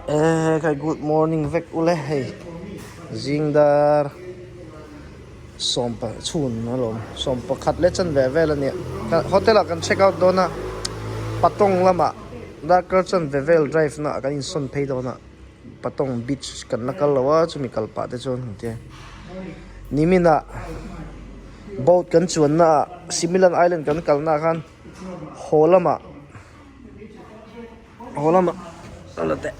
Eh kai good morning vek ule hei zing dar sawmpa chhun alawm sawmpakhat leh chanve vel a nia hotel ah kan check out dawn a patong lamah darkar chanve vel drive na ah kan insawn phei dawn a patong beach kan la kal lo a chumi kal pah te chuan hmu te nimin ah boat kan chuan na ah similan island kan kal na ah khan haw lamah. Haw lamah a la teh.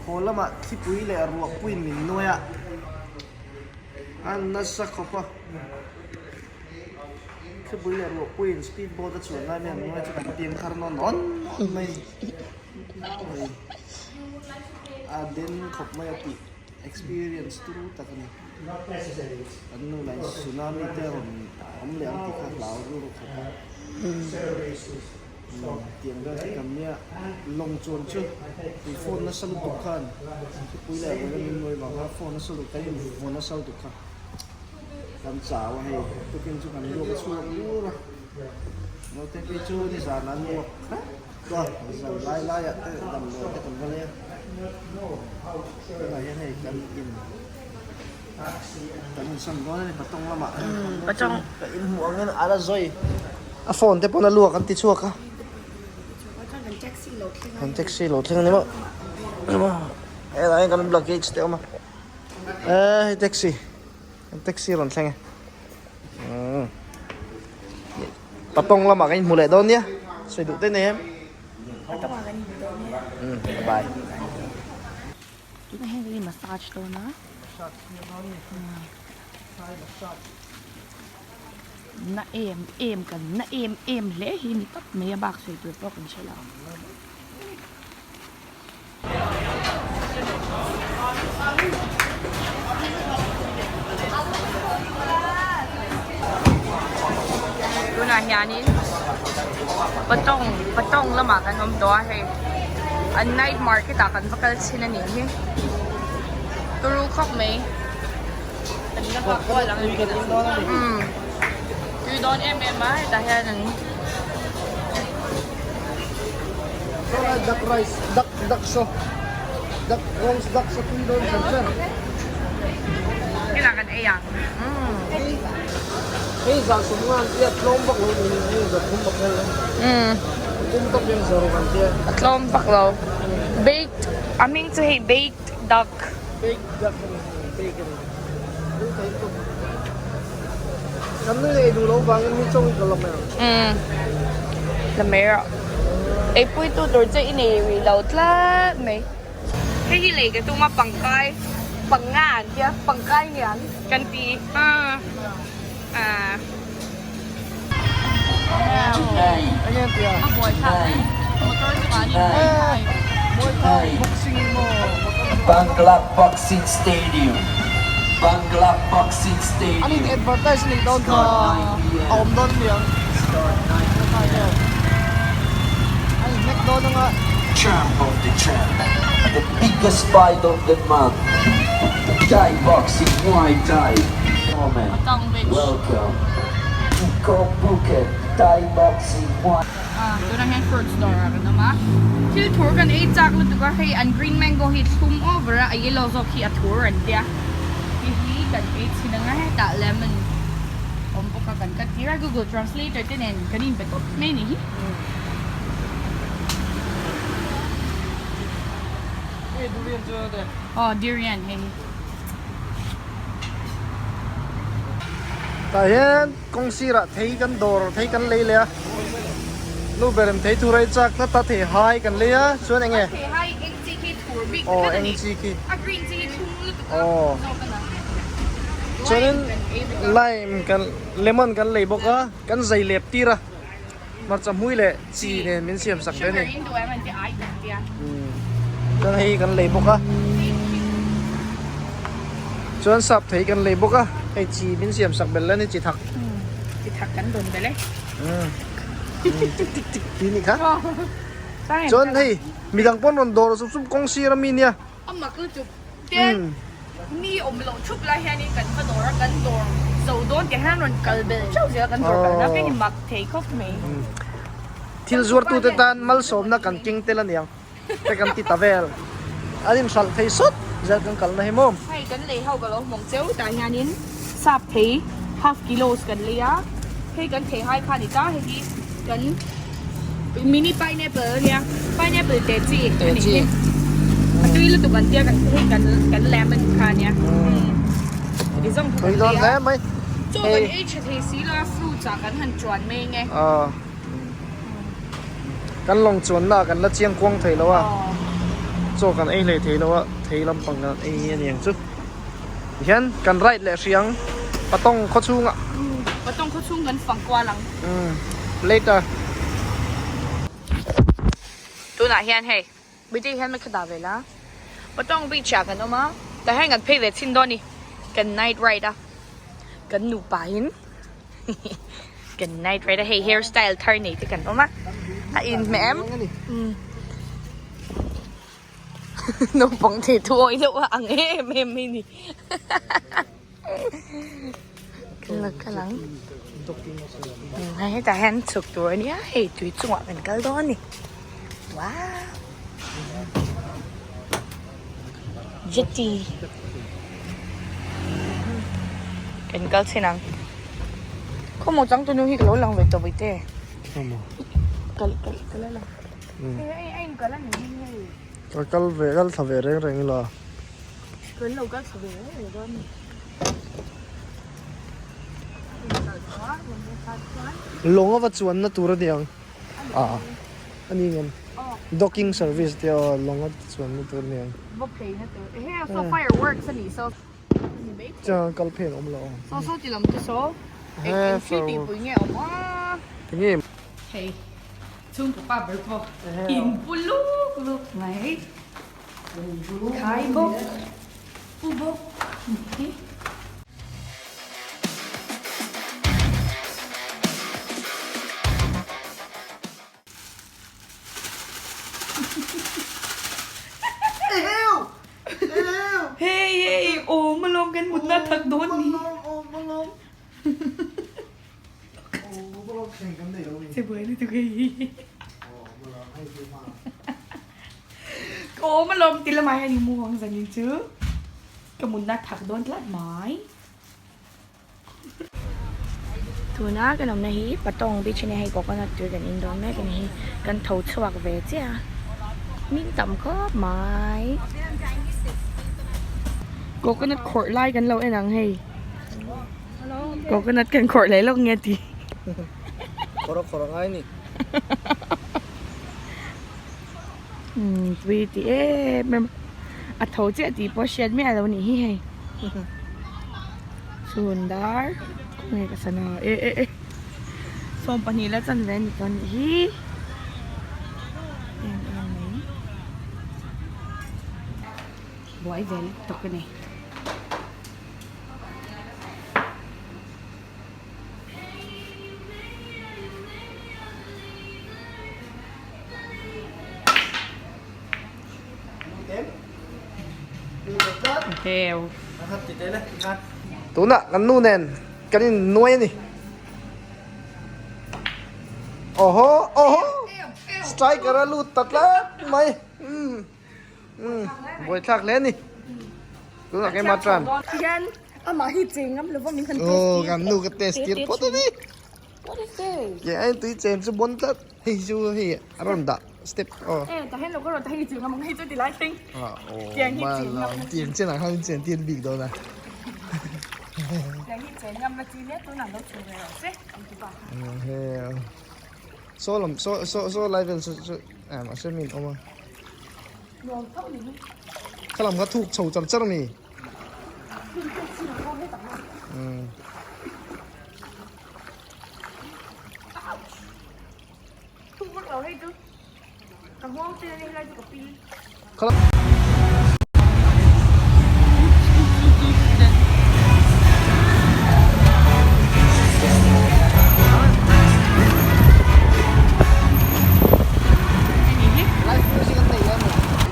Haw lamah thlipui leh ruahpuiin min nuai a, a nasa khawp a. Thlipui leh ruahpuiin speed boat a chuan lai mai an nuai chu kan piang thar nawn awn awn mai a ni. A den khawp mai a tih experience turu tak a ni. An nu lah in tsunami te rawn awm leh ang tih kha hlau rilru khawp a. Tiang vel hi kan nia lawng chuan chu tui phone nasa lutuk khan thupui leh vawi min nuai vang kha phone nasa lutuk kan in vaw nasa lutuk kha kan chau a hei tukin chu kan luak a chhuak bur a naute phei chu nizan an luak hrep a zan lai lai ah te damdawi te kan va lei a tunah hian hei kan in Kan insawn dawn a ni patawng lamah Patawng. Ka inhmuh angin a la zawi. A phone te pawn a luak an ti chhuak a. Kan taxi lo thleng a ni maw. Helai hian kan luggage te a awm a. Eh hei taxi. Kan taxi rawn thleng e. Patawng lamah kan inhmu leh dawn nia. Sawi duh te nei em? Patawng ah kan inhmu dawn nia. Bye bye. Tunah hian kan in massage dawn a. Na em em kan na em em hle hi ni tawp mai a bak sawi tur pawh kan hre lo. Tunah hianin patawng patawng lamah kan awm tawh a hei. An night market ah kan va kal chhin a nih hi. Turu khawp mai. Kan la vak kual ang umm tui dawn em em a hetah hian an Duck rice duck duck saw duck roast duck saw tui dawn cher cher. Kinah kan ei ang umm. Hei zah sum nga an tia tlawm vak lo ni hei zah thum vak vel umm. Kum tawp hian zah ruk an tia. A tlawm vak lo. Baked a hming chu hei baked duck. Baked duck a ni bake a ni. Lu thei tuk. Kan nu ei duh lo vangin mi chaw hi ka la mai ang. Umm. La mai rawh. Eipui tu tur chu i nei rih lo tlat mai. Hei hi lei ka tum a pangkai panga an tia pangkai nge an kan ti a a Bangla Boxing Stadium Bangla Boxing Stadium An in advertise anih dawn kha a awm dawn aniang a in hnek dawn anga. Champ of the champ, the biggest fight of the month, Thai boxing Muay Thai tournament. Welcome to Koh Phuket Thai boxing Muay. Tunah hian fruits dawr ah kan awm a, thil thur kan ei chak lutuk a, hei an green mango hi thlum over a, a yellow zawk hi a thur an tia, hei hi kan ei chhin ang a, hetah lemon awm bawk a kan cut tir a, google translator te nen kan inbe tawp mai a nih hi. Hei durian chu a te. Aw durian hei hi. Tah hian kawng sirah thei kan dawr thei kan lei leh a nu ber in thei thur a i chak tlat a thei hai kan lei a chuan eng nge. Thei hai eng chi khi thur bik Aw tlat a eng ni. chi khi. A green chi hi thlum lutuk a Aw. zawk a na. Chuanin Lime kan ei bawk a. lime kan lemon kan lei bawk a kan zai lep tir a hmarcha hmui leh chi nen min siam sak ve a ni. Sugar in duh em an ti ai kan tia. Chuan hei kan lei bawk a. Chuan sap thei kan lei bawk a hei chi min siam sak belh a ni chi thak. Chi thak kan dawn belh e. Tik tik tik ti nih kha. Chuan hei midang pawn rawn dawr sup sup kawng sir ami nia. A mak lutuk ten mi awm loh thup lai hianin kan va dawr a kan dawr zo dawn tih hian rawn kal belh theuh zel a kan dawr kalna vek hi mak thei khawp mai. Thil zuartute tan malsawmna kan keng tel aniang te kan ti ta vel. An inhralh thei sawt zel kan kalna hi maw. Hei kan lei ho ka lo hmawng cheu tah hianin sap thei half kilos kan lei a hei kan thei hai kha a ni ta hei hi kan mini pineapple ania pineapple te chi a ni hi a tui lutuk an tia kan hei kan kan lemon kha ania ti zawng kha kan lei a chaw kan ei tha thei si lo a fruits ah kan han chuan mai nge. Kan lawng chuanna ah kan la chiang kuang thei lo a, chaw kan ei hlei thei lo a, thei lampang kan ei a niang chu. Tihian kan ride leh hri ang, Patong khaw chhungah. Patong khaw chhung kan fang kual ang. Later. Tunah hian hei Bite hian mai kha dah ve la, Patong beach ah kan awm a, tah hian kan phei ve chhin dawn a ni, kan night ride a, kan nupa in kan night ride a, hei hair style thar nei te kan awm a, a inhmeh em? Naupang thei thu awih deuh a ang em em mai ni. Kal kal ang hei hetah hian chhuk tur a nia hei tui chungah kan kal dawn a ni wow jetty kan kal chhin ang khawmaw changtunu hi ka lo lang ve tawh vawi te kal kal kal a lang hei hei a in kal a ni hei ka kal ve kal thla ve reng reng ila. Kan lo kal thla ve reng reng dawn a ni. Lawng ava chuanna tur a ni ang. Ah a ni ngem. Docking service te aw lawng a chuanna tur a ni ang. Va pheina tur. Ehe saw fireworks a nih saw. Chuan kal phen awm lo. Saw saw ti lam te saw. Eng eng thil tih pui nge awm a. Tinge. Hei chhungkaw pa ber pawh in pu luk luk mai. Khai bawk, pu bawk hi. Hei hei awm alawm kan mutna thak dawn ni. Che buai lutuk hei. Ka awm alawm ti lamah hian i mu ang zanin chu ka munna thak dawn tlat mai. Tuna kan awmna hi Patong beach a nia hei coconut tui kan in dawn mek a ni hi kan tho chhuak ve chiah a min tam khawp mai. Coconut khawrh lai kan lo en ang hei coconut kan khawrh leh lawk nge ti. Khawrh a khawrh a ngai a ni. Umm tui ti em em a tho chiah tih pawh hriat miah lo nih hi hei chhun dar khawnge ka sana e e e 22 la chan ve a ni tawh a nih hi em em mai buai ve lutuk a ni. Tunah kan nu nen kan in nuai a ni. Awhaw awhaw striker a lut ta tlat mai umm umm buaithlak hle a ni. Tunah keimah tan. Aw kan nu ka test tir phawt a ni. Ke ai tui chen chu bon tlat hei chu hei a rawn dah step aw. Tiang chen ah khan chen tir bik dawn a. Saw lam saw saw saw lai vel chu chu mahse min awm a. Khalam kha thuk chho char char a ni.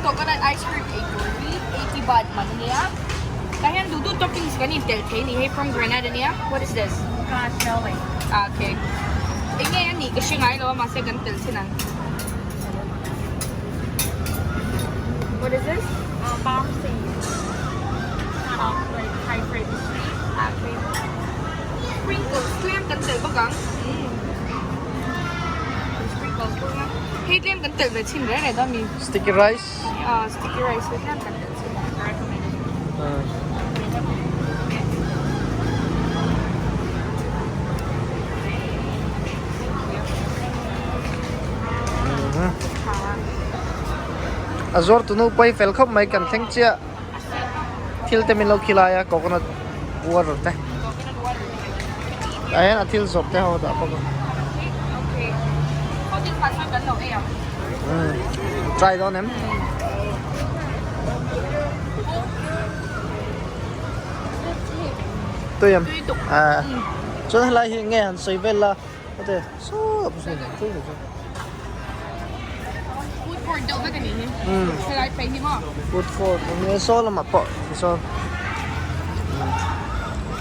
Coconut ice cream ei tur hi 80 baht man ania tah hian duh duh toppings kan in telh thei a ni hei pomegranate ania what is this ah okay eng nge a nih ka hre ngai lo a mahse kan telh chin ang what is this Palm seeds like Thai fried pastry ah okay sprinkles tlem kan telh bawk ang sprinkles bawk a hei tlem kan telh ve chhin reng reng dawn a mi. Sticky rice. Ah sticky rice hi tlem kan telh chhin ang recommend. A zuar tu nu pawi fel khawp mai kan thleng chiah thil te min lo khilai a coconut water te tah hian a thil zawrh te ho a dah bawk a. Try dawn em? Tui em? À chuan helai hi nge han sawi vel la heti sawp sawi nen tui chu. Food court deuh vek a nih hi. Helai phei hi maw? Food court a nia saw lamah pawh tichuan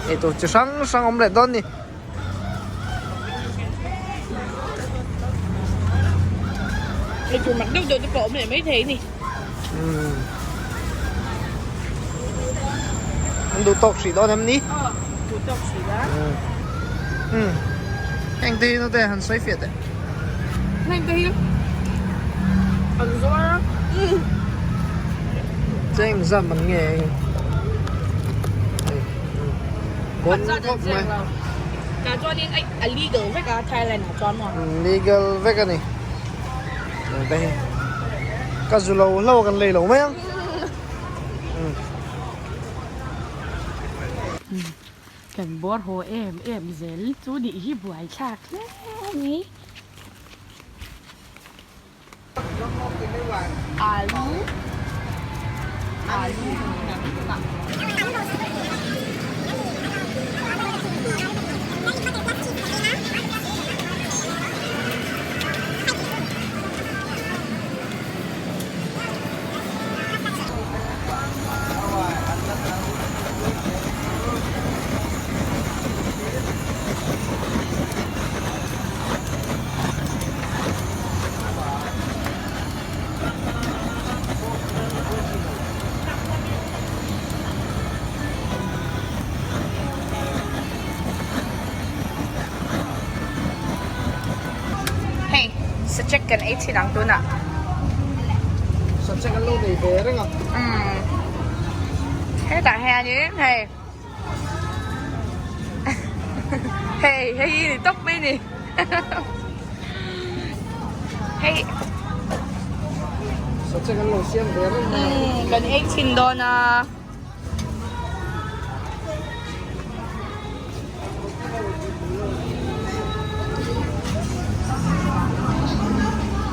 eitur chi hrang hrang awm leh dawn a ni. Eitur mak deuh deuh te pawh awm leh maithei a ni. An duh tawk hrih dawn em ni? Aw, duh tawk hrih a. Heng te hi naute han sawi fiah teh. Heng te hi an zuar a. Cheng zam an nge hei. Bon khawp mai. Tah chuanin a legal vek a Thailand ah chuan maw? Legal vek a ni. Te hi ka zu lo hlo kan lei lo mai ang. Kan bawr haw em em zel chu nih hi buai thlak hle mai. Alu alu Hei sachek kan ei thin ang tunah. Sachek an lo nei ve reng a. Umm hetah hianin hei hei hei hi ni tawp mai a ni. Hei Sachek an lo siam ve reng mai a. Umm kan ei thin dawn a.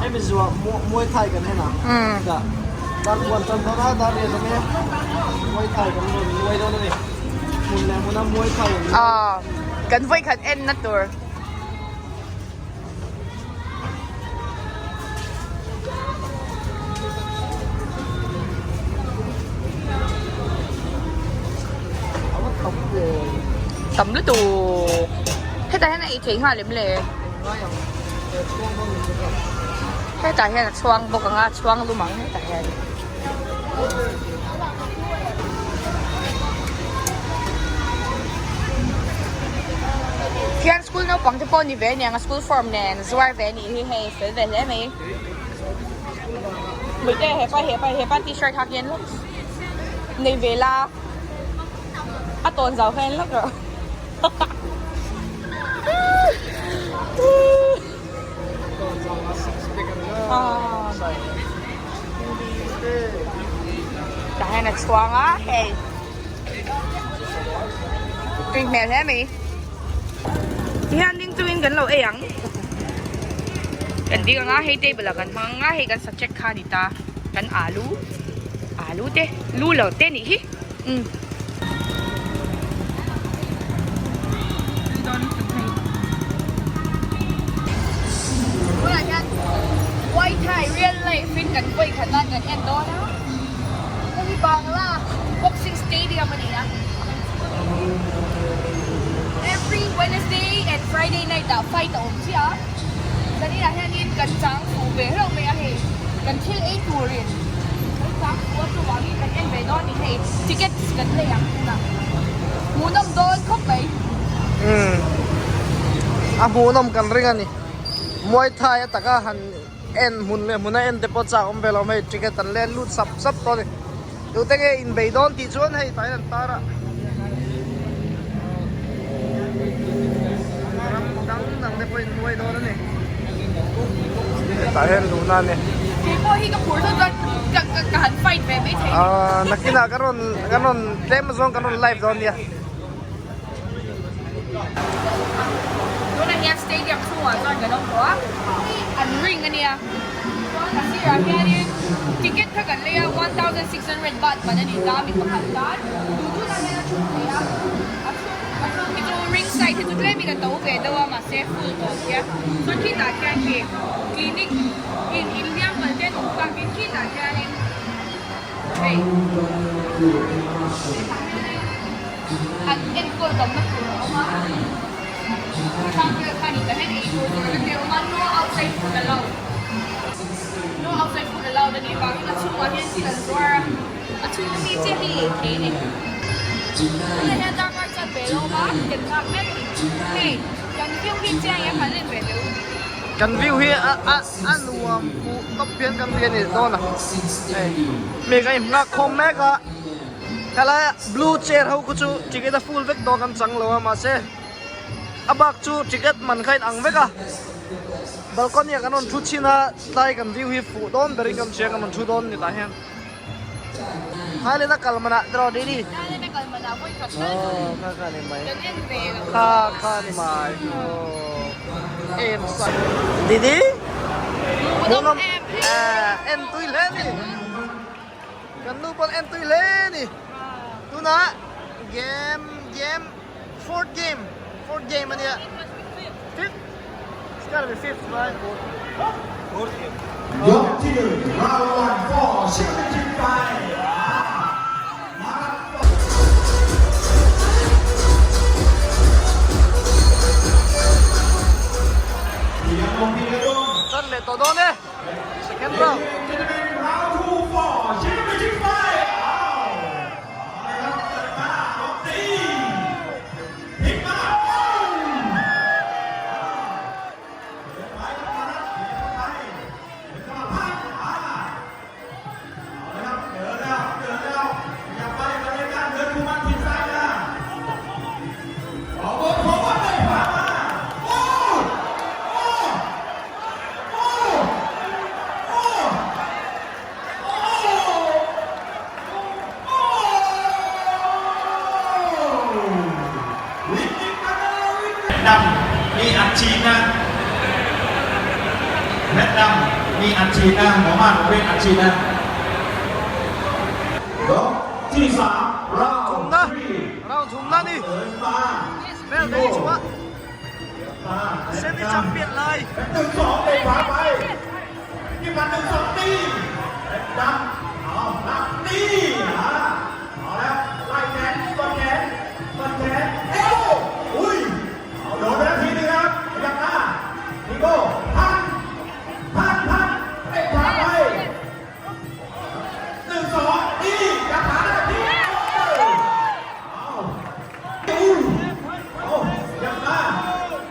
Hemi zuah Muay Thai kan en a. Dah dar kuan tan dawn a dar riat ang e. Muay Thai kan rawn nuai dawn a ni. Hmun leh hmuna Muay Thai an nuai. Aw kan vawikhat en na tur. Tam lutuk hetah hian a ei thei nghal em le hetah hian a chhuang bawk ang a chhuang lum ang hetah hian. Khian school naupang te pawh ni ve aniang a school form nen zuar ve anih hi hei fel ve hle mai Mite hepa hepa hepa t-shirt hak hian lawk nei ve la a tawn zau hian lawk rawh Tah hian a chhuang a hei tui hmel hle mai tihian ding chungin kan lo ei ang kan ding ang a hei table ah kan hmang ang a hei kan subject kha a ni ta kan alu alu te lu lo te nih hi umm. Tunah hian Muay Thai real life in kan vawi khat nan kan en dawn a hei hi Bangla boxing stadium a ni a every Wednesday and Friday night ah fight a awm chiah a zaninah hianin kan chang fuh ve hlauh mai a hei kan thil ei turin kan chang fuh a chuvangin kan en ve dawn a ni hei tickets kan lei ang tunah hmuhnawm dawn khawp mai. Umm a hmuhnawm kan ring a ni. Muay Thai a taka han en hmun leh hmuna en te pawh chak awm ve lo hei ticket an let lut sap sap tawh a ni. Tute nge inbei dawn tih chuan hei tah hian an tar a. Ram dang dang te pawh inhnuai dawn a ni. Tah hian luhna a ni. Keipawh hi ka phur zawt chuan ka ka han fight ve mai thei. Aaa nakinah ka rawn ka rawn tlem zawng kan rawn live dawn nia. Tunah hian stadium chhungah chuan kan awm tawh a, an ring a nia. Chuan a sirah hianin ticket kha kan lei a, 1600 baht man a ni ta mi pakhat tan. Duh duhna hian a chhung thei a, a chhung a chhung hi chu ring side hi chu tlemin a to ve deuh a mahse full tawh sia. Chuan khitah khian khi clinic in inhliam kal te an awm takin khitah hianin hei hetah hianin An enkawl damna tur a awm a, khang vel khan in kan en ei tur tur te a awm a, no outside food allowed, no outside food allowed a nih vangin a chhungah hian thil an zuar a, a chhung ami chiah hi ei thei a ni. Tunah hian darkar chan ve lo awm a, kan nghak mek a ni. Hei kan view hi chiang em han en ve teh u. Kan view hi a a a nuam fuh tawp hian kan ri a ni dawn a, hei mi ka inhngak khawm mek a. Helai blue chair ho khu chu ticket a full vek dawn kan chang lo a mahse a bak chu ticket man kha in ang vek a balcony ah kan rawn thu chhin a tlai kan view hi fuh dawn berin kan hria kan rawn thu dawn ni tah hian Thailand a kal manah tiraw Didi Thailand a kal manah vawi khat tal chu aw kha kha ni mai kan en ve lo kha kha ni mai aw em sak Didi hmuhnawm em en tui hle ni. Kan nu pawn en tui hle ni. Tunah game game fourth game fourth game ania. Fifth. It's gotta be fifth right? Fourth game. ยกที่หนึ่ง round one for championship fight Tan leh tawh dawn e. Second round. ดำมีอัดฉีดนะเพชรดำมีอัดฉีดนะหมอมาดเป็นอัดฉีดนะยกที่สามราว Thumna. Round thumna ni. เดินมา Vel te hi chunga. Semi champion lai. หนึ่งสองเตะขวาไปนี่มันหนึ่งสองตีเพชรดำเอาหนักตีอ่าเอาแล้วไล่แขนต้นแขนต้นแขนเอ้าอุ้ยเอาโดนไปแล้วทีนึงครับขยับหน้านิโก้พันพันพันเตะขวาไปหนึ่งสองตียับขาได้ทีเอาอุ้ยเอายับหน้า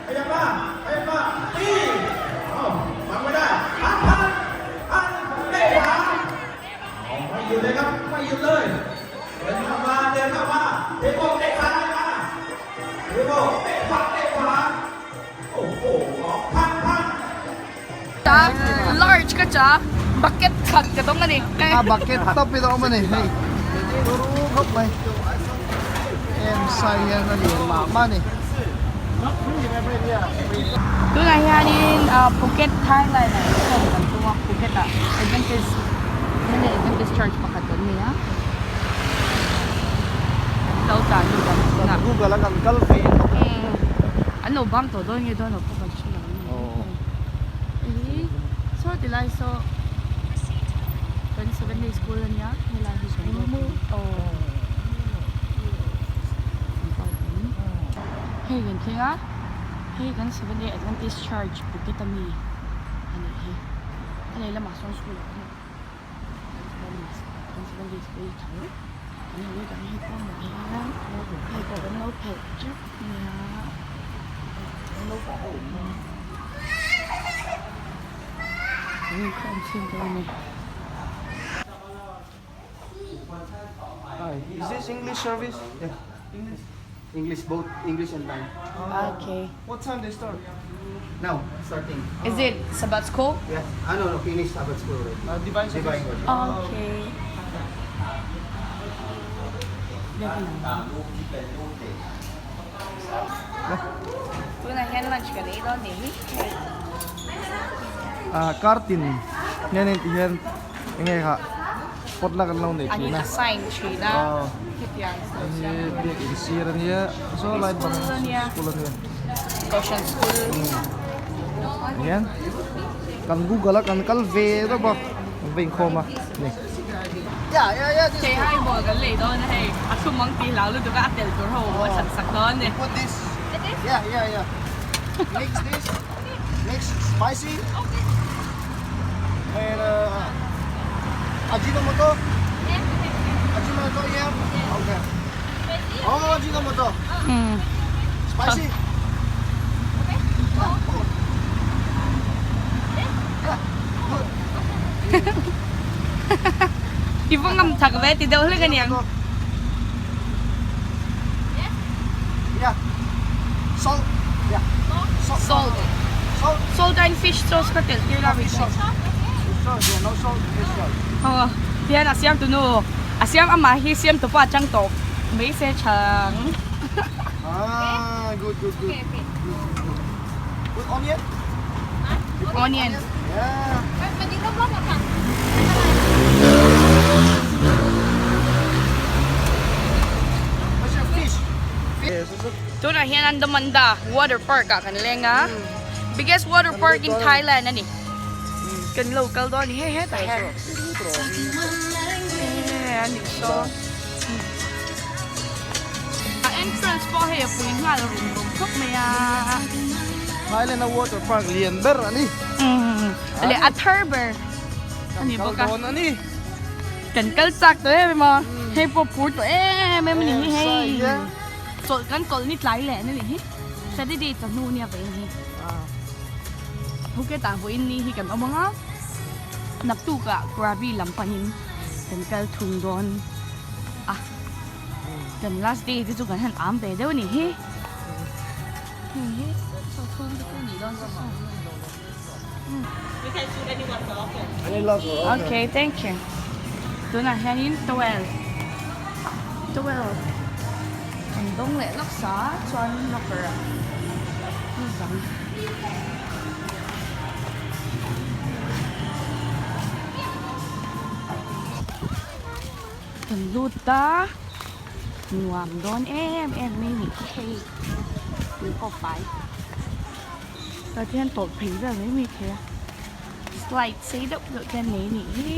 ขยับหน้าขยับหน้าตีเอาบังไม่ได้พันพันพันเตะขวา ไม่หยุดเลยครับไม่หยุดเลยเดินเข้ามาเดินเข้ามาเทโก้เตะซ้ายมาเทโก้เตะขวาเตะขวาโอ้โหออกพันพัน Ta large ka cha. Bucket khat ka dawng a ni. A bucket tawp in a awm a ni hei. Turu khawp mai. Em sai hian a lian mah mah a ni. Tunah hianin Phuket Thailand ah inkhawm kan tum a, Phuket ah Adventist Monday Adventist Church pakhat kan nei a. An lo tlan lut ang tunah. Google a kan kal ve tawh. An lo bang tawh dawn nge dawn lo pawh kan hre lo a ni. Ih saw ti lai saw kan seven day school a nia helai hi kan aw hei kan thleng a hei kan seven day adventist church Phuket ami a nih hi a lehlamah sawn school a awm a kan seven day school tho kan hmu lut ang hei pawh hmuh hian hei pawh kan lo phelh teuh nia. Hi, is this English service? Yeah. English. English, both English and Thai. Okay. What time they start? Now, starting. Is it Sabbath school? Yes. Ah, no, no, finish Sabbath school already. Divine service. Divine worship. Okay. Tunah hian lunch kan ei dawn nih hi. Ah, kartin hian in ti hian enge kha pot la kan lo nei An thin in a. assign thin a. Aw. Hetiang Hei biak in sir a nia saw lai bang School a nia. school a nia. Kohhran school. Hian kan google a kan kal ve deuh a kan va inkhawm a ni. Yeah yeah yeah this Thei hai ball kan lei dawn a hei a thlum ang tih hlau lutuk a a tel tur ho a thlan sak dawn a ni. Put this yeah yeah yeah mix this mix spicy and uh, ajinomoto ajinomoto yeah okay oh ajinomoto spicy I va ngam chak ve ti deuh hlek a niang. Salt. Salt. Salt and fish sauce ka telh tir la Fish sauce. Fish sauce, yeah, no salt, fish sauce. Aw, tihian a siam tunu. A siam amah hi siam tu pawh a chang tawh mai se chang. Ah, good, good, good. Put onion? Onion. Yeah. What's your fish? Fish. Tunah hian Andamanda water park ah kan leng a. Biggest water park in Thailand a ni. Kan lo kal dawn a ni he hetah hian. E a ni saw. A entrance pawh hei a pui nghal rum rum khawp mai a. Thailand a water park lian ber a ni. Leh a thar ber a ni bawk a. Kan kal dawn a ni. Kan kal chak tawh em em a. Hei pawh phur tawh em em a ni hi hei. Chawlh kan chawlh ni tlai leh na ni hi. Saturday chawhnu nia vawiin hi. Phuket ah vawiin ni hi kan awm ang a. Naktukah Krabi lam panin kan kal thung dawn a. Kan last day te chu kan han am ve deuh a ni hi. Hei hi chawthum te chu nih dawn chu. Okay, thank you. Tunah hianin towel towel kan dawng leh lawk sa chuan locker ah lut ang. Kan lut a nuam dawn em em mai nih hi hei tui pawh fai. Tah te hian tawlh phei vel mai mai thei a slide sei deuh deuh te an nei a nih hi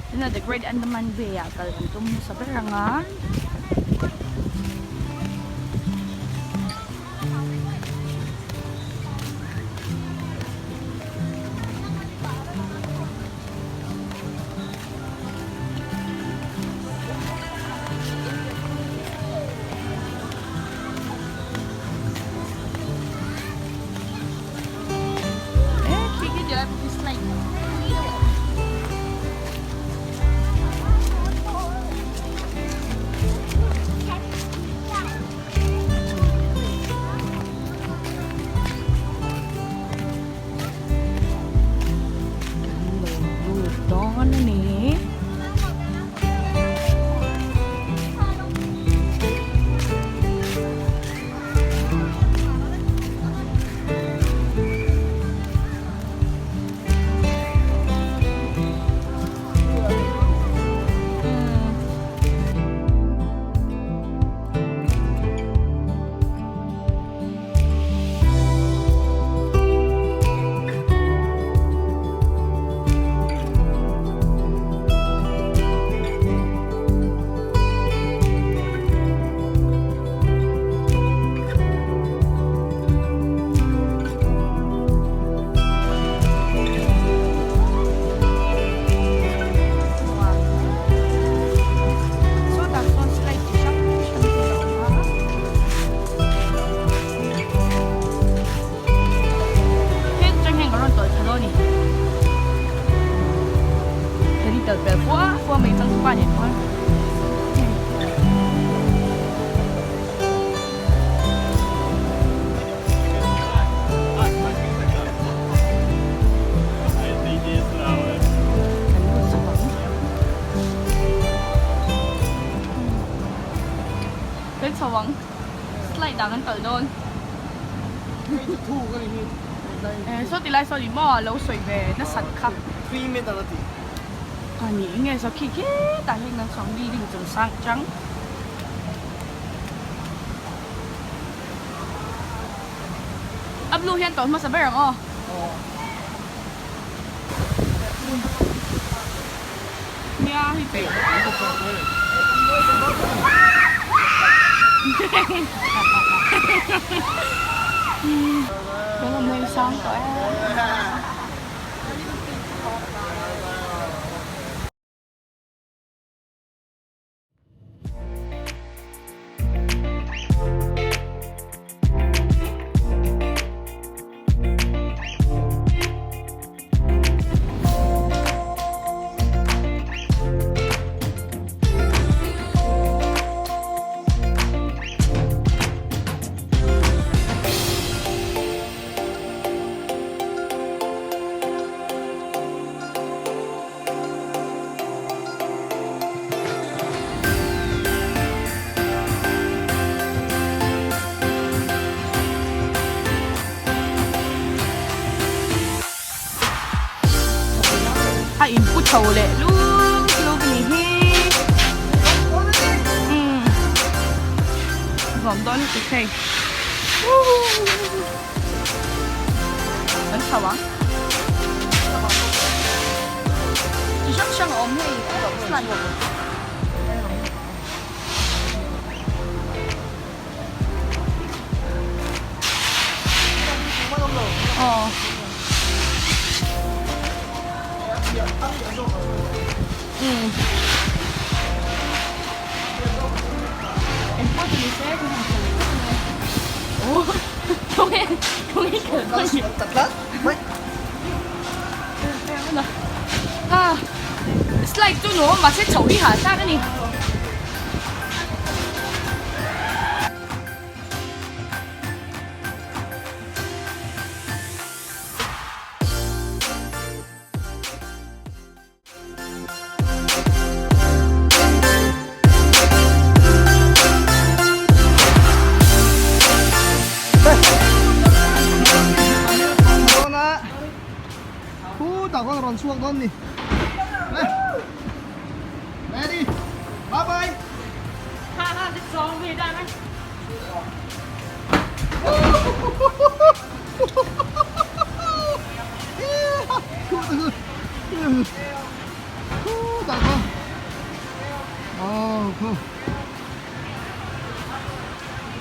tunah the great andaman bay ah kal kan tum hmasa ber ang a. pa nen khan. Kan lut chho ang. Kan chho ang. Slide ah kan kal dawn. Saw ti lai saw ni maw a lo sawi ve nasat kha. A ni nge saw khi khetah hian kan chho ang building chung sang atang. A blue hian tawlh hmasa ber ang aw. Nia hei peh. Kan awm hei sang tawh e. A inpu chho leh luk luk a ni hi umm nuam dawn lutuk hei kan chho ang chi hrang hrang a awm hei slide aw umm engpawh chu ni se ka han chho leh vek mai aw khawnge khawnge kal dawn ni ah slide chu nuam mahse chhoh hi hahthlak a ni. Khutah khawn rawn chhuak dawn ni. Ready. Bye bye. Ha ha, sawng ve dan a.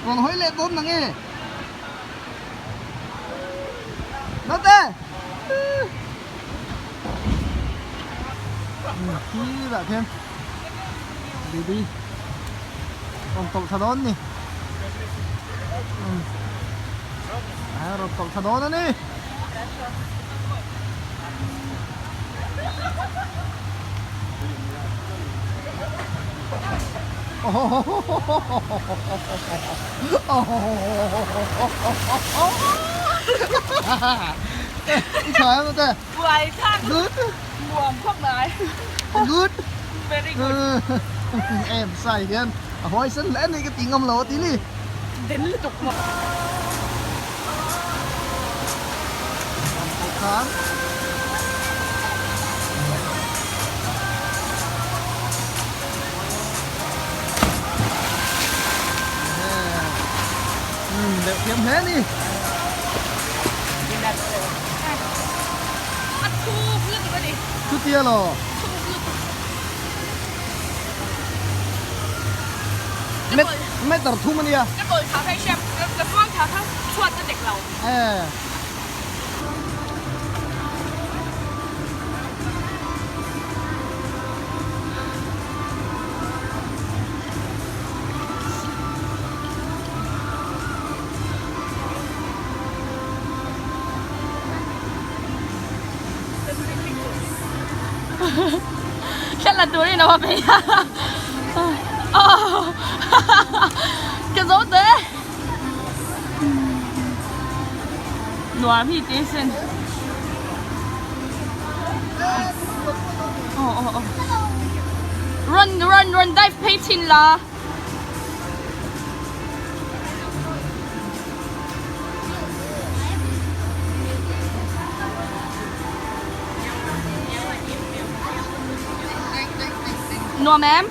Rawn hawi leh dawn na nge? Naute! Khi lah khian baby rawn tawlh thla dawn ni. A rawn tawlh thla dawn a ni. I tha em te? Buai thlak Good. Nuam khawp mai. Good. Very good. Em sai hian a huaisen hle ani ka ti ngam lo a ti ni. Den lutuk maw. Khan. Deuh thiam hle ni. A thuk lutuk a ni. Chutia lo. Thuk lutuk. Meter thum a nia. Ka kawl thla kha i hria, ka tuang thla kha chhuat a dek lo. Eh. la turin a va phei a. Oh! Ka zo te! Nuam hi ti sin. Oh, oh, oh. Run, run, run, dive phei thin la. Nuam em?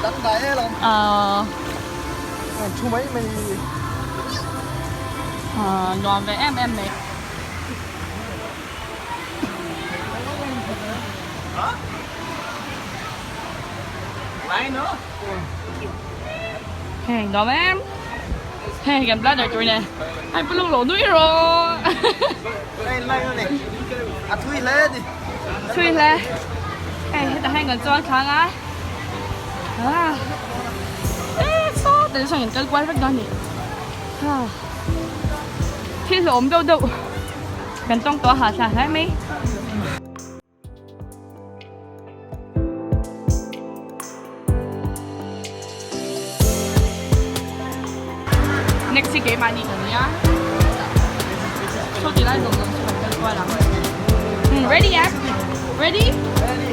Dang dai e lawm. Ờ. Thu mai mai. Ờ, nuam ve em em mai. Hei, nuam em? Hei, kan bladder tur nen. Ai pu lung lo nui rawh. Lai lai ni. A thui hle ni. Thui hle. Hei, hetah hian kan chuang thlang a. Ah. Eh, saw tel sawn kan kal kual vek dawn ni. Ah. Thil hlawm deuh deuh kan tawng tawh a hah thla hle mai. Next hi keimahni kan nia. Saw ti lai zawng zawng chu kan kal kual ang. Ready em? Ready? Ready.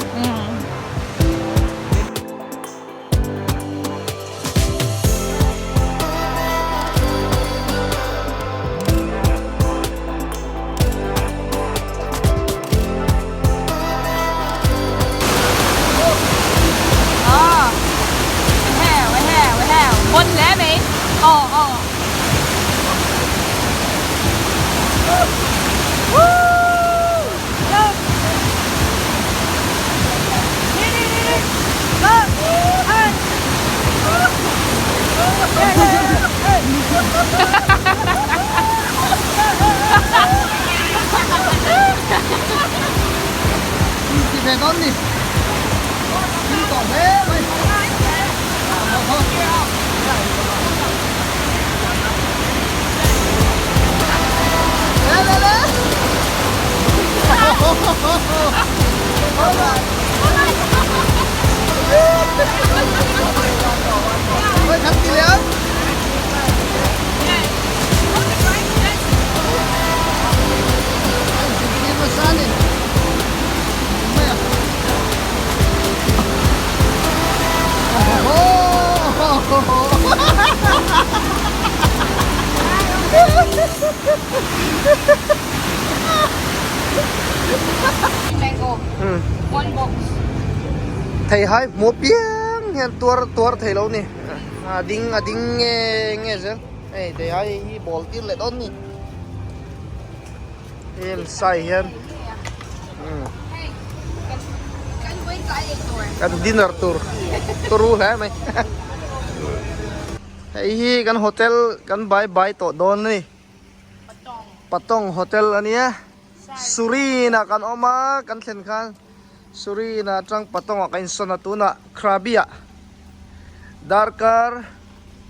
Ti ve dawn ni. Tin tawh hle mai. Le le le. Ôi thắng gì liền. Mango. One box. Thei hai hmuh piang hian tuar tuar thei lo ni. A ding a ding nge nge zel. Hei thei hai hi ball tir leh dawn ni. Heng sai hian kan dinner tur turu hle mai. Hei hi kan hotel kan bye bye tawh dawn a ni. Patong hotel a nia. Surina kan awm a kan thlen khan Surina atang Patong ah kan insawn a tunah Krabi ah darkar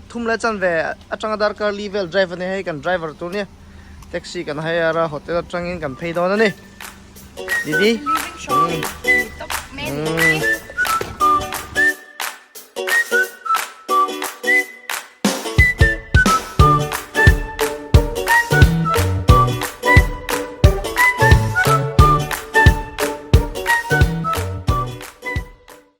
thum leh chanve atanga darkar li vel drive a ni hei kan driver tur nia taxi kan hire a hotel atangin kan phei dawn a ni Didi.